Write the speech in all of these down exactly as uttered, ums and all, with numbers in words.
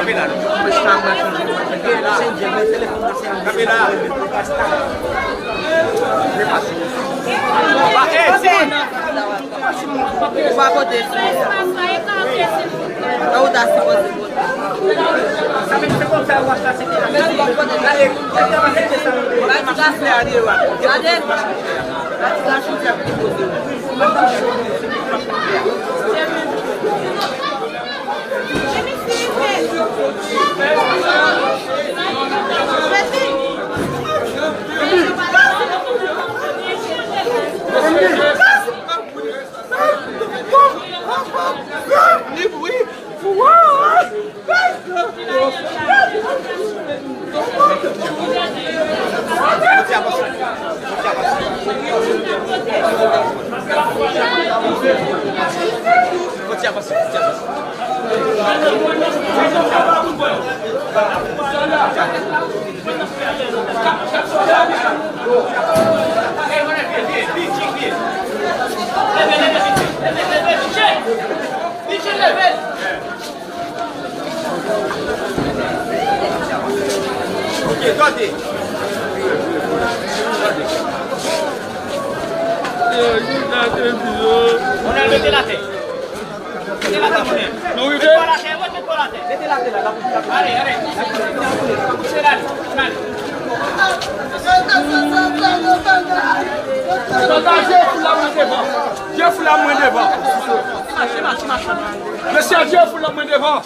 Kanpe la. Kanpe la. Ou pa pote sou sa. Nan ou ta sipoze pote. Gade. Ok, tande. Monèl, mete l atè. Mete l atè, Monèl. Nou rive. Mete l atè, mete l atè. Mete l atè la, la pou, la pou. Ale, ale. Kouche la, ale. Sòlda, je foul la mwen devan. Je foul la mwen devan. Mesye, je foul la mwen devan.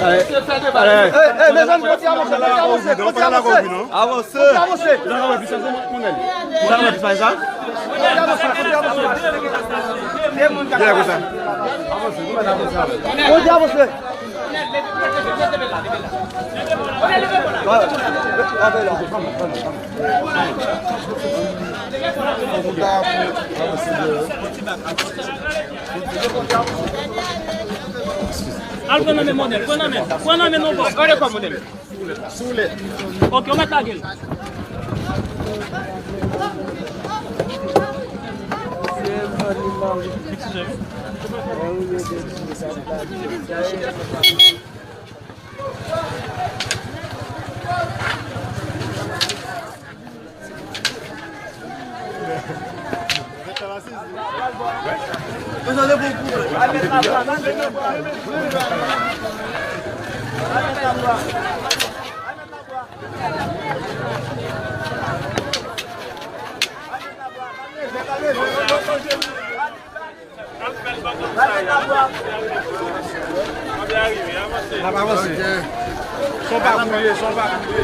Hey, hey, mezanmi, kontinye avanse, kontinye avanse, kontinye avanse. Avanse. Kontinye avanse. Kontinye avanse. Kontinye avanse. Kontinye avanse. Al pran nan men Monèl, pran nan men, pran nan men non, bò. Gade kò Monèl. Ok, ou mèt lage l. N ap avanse. Son pa koule, son pa koule.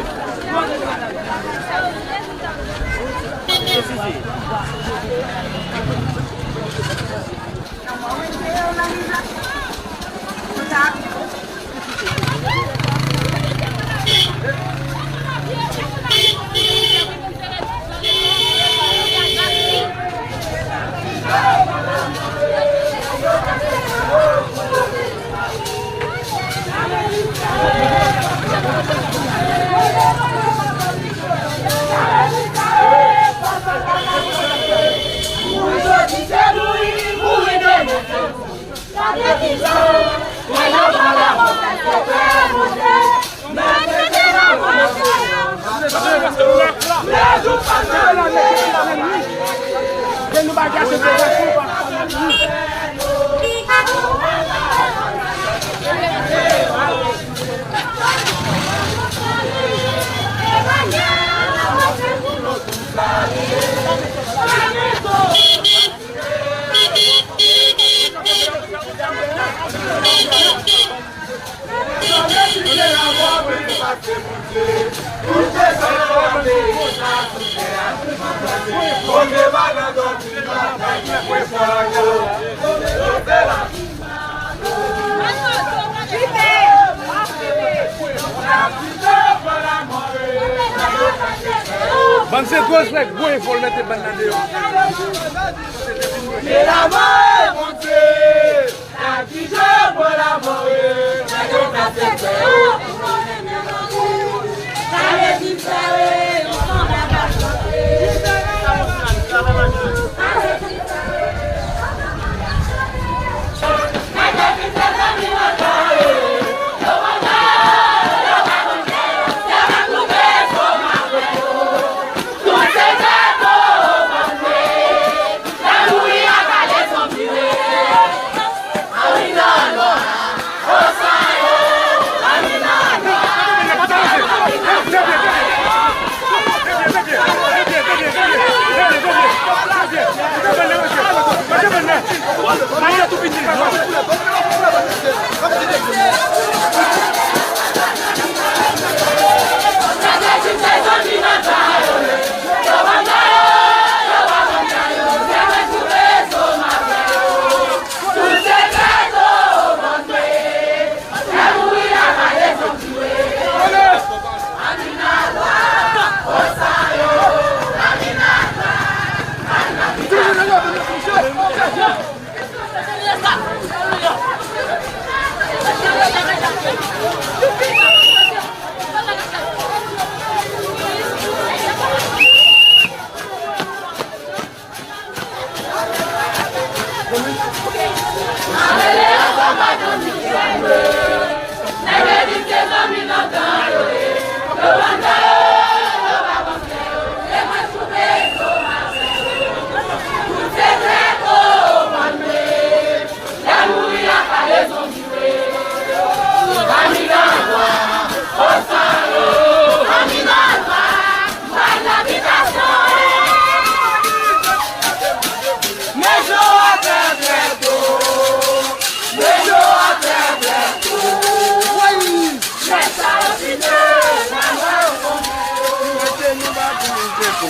Se gwo respè, gwo efò l mete bann nan deyò. Mete la men, Bondye. Nan ki jan pran la mò ye, nèg yo ka fè fè yo. Kale di fè yo, konn la ka chante.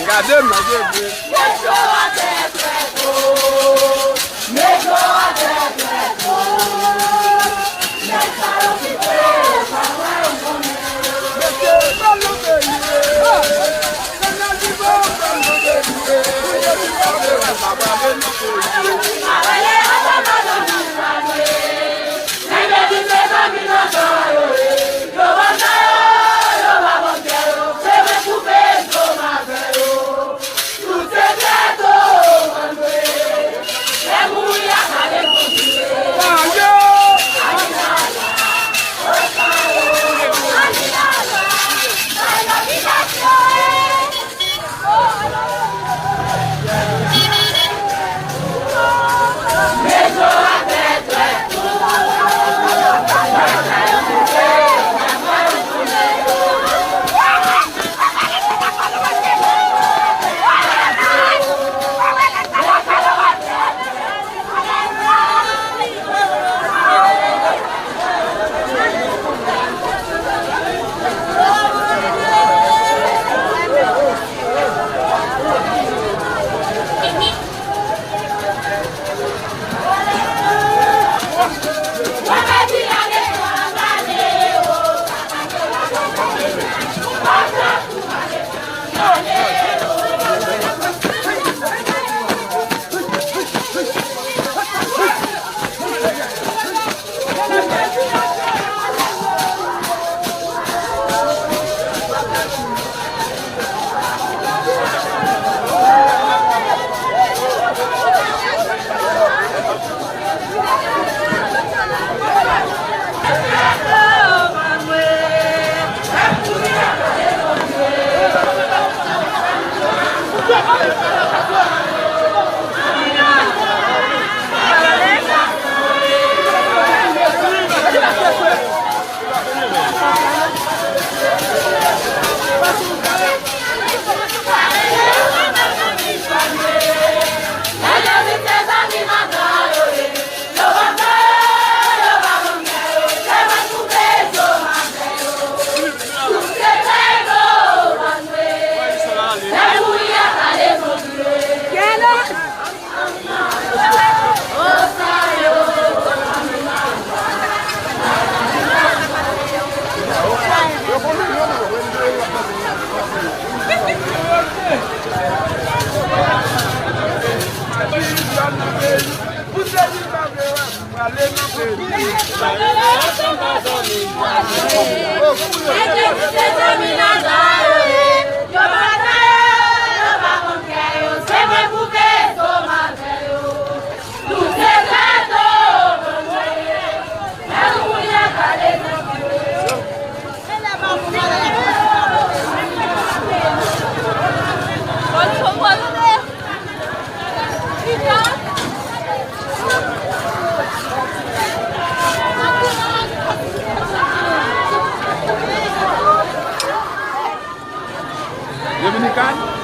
Gade m nan je vre. Dominican?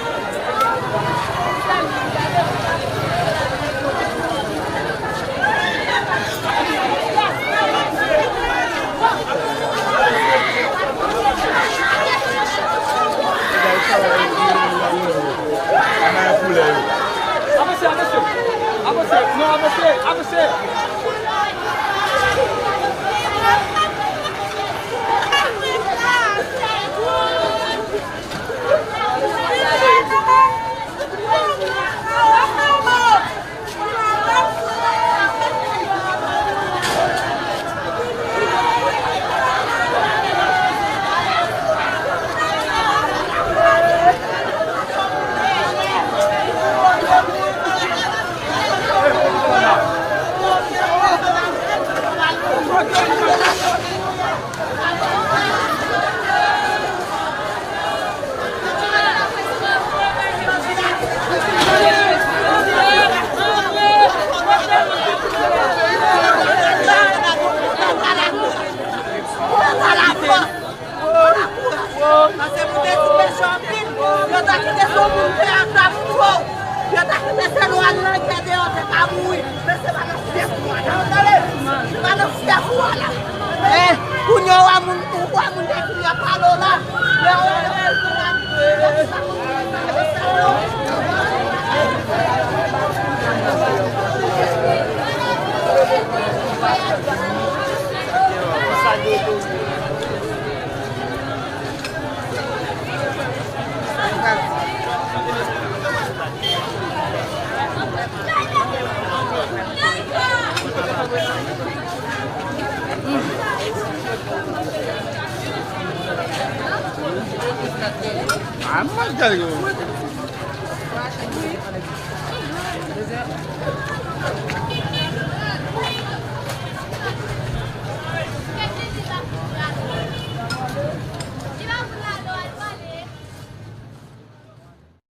Avanse, avanse. Avanse. Non, avanse, avanse. Pase pou te ti peche anpil. Yo ta kite se yon moun te atap pou yo. Yo ta kite se nou al nan gè deyò te ka mouri. Men se pa nan fyèf ou a la. Se pa nan fyèf ou a la. Eh, kounye a ou a moun, ou a moun te di yo pale w la. Ah, mwen gade yo.